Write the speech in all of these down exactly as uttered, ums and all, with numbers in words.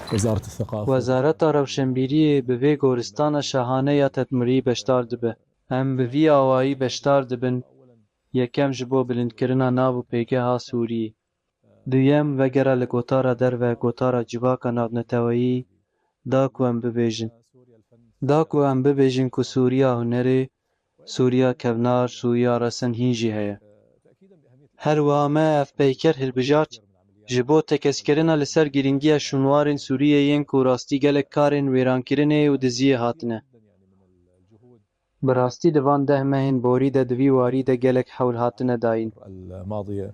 Wezareta Rewşenbîriyê bi vê goristana şahane ya Tedmurî beşdar dibe. Em bi vî awayî beşdar dibin, yekem ji bo bilindkirina nav û pêgeha Sûriyê. Duyem, vegera li gotara derve, gotara civaka navneteweyî, da ku em bibêjin. Da ku em bibêjin ku Sûriya hunerê, Sûriya kevnar, Sûriya resen hîn jî heye. Her wiha me ev peyker hilbijart, ji bo tekez kirina li ser girîngiya şûnwarên Sûriyê yên ku rastî gelek karên wêrankirinê û diziyê hatine. Bi rastî di van deh mehên borî de di vî warî de gelek hewl hatine dayîn. الماضية.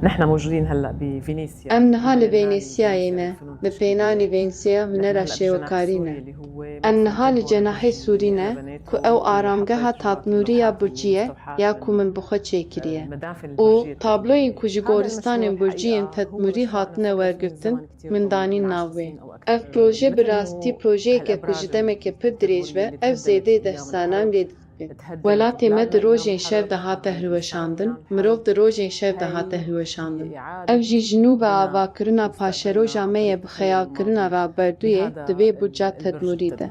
نحن موجودين هلا بفينيسيا. Em niha li Vênêsiyayê ne, bi pênanî Vênêsiya Hunera Şêwekarî ne. Em niha li cenahê Sûrî ne, ku ew aramgeha Tatnûrî ya Burcî ye, ya ku min bi xwe çêkiriye. Û tabloyên ku ji goristanên Burcî yên Tetmûrî hatine wergirtin, min danîn nav wê. Ev proje bi rastî projeyek e ku ji demeke pir dirêj ve ev zêdeyê deh salan lê didike. Welatê me di rojên şer de hate hilweşandin, mirov di rojên şer de hate hilweşandin. Ev jî ji nû ve avakirina paşeroja me ye bi xeyalkirina rawberdûyê di vê burca Tetmûrî de.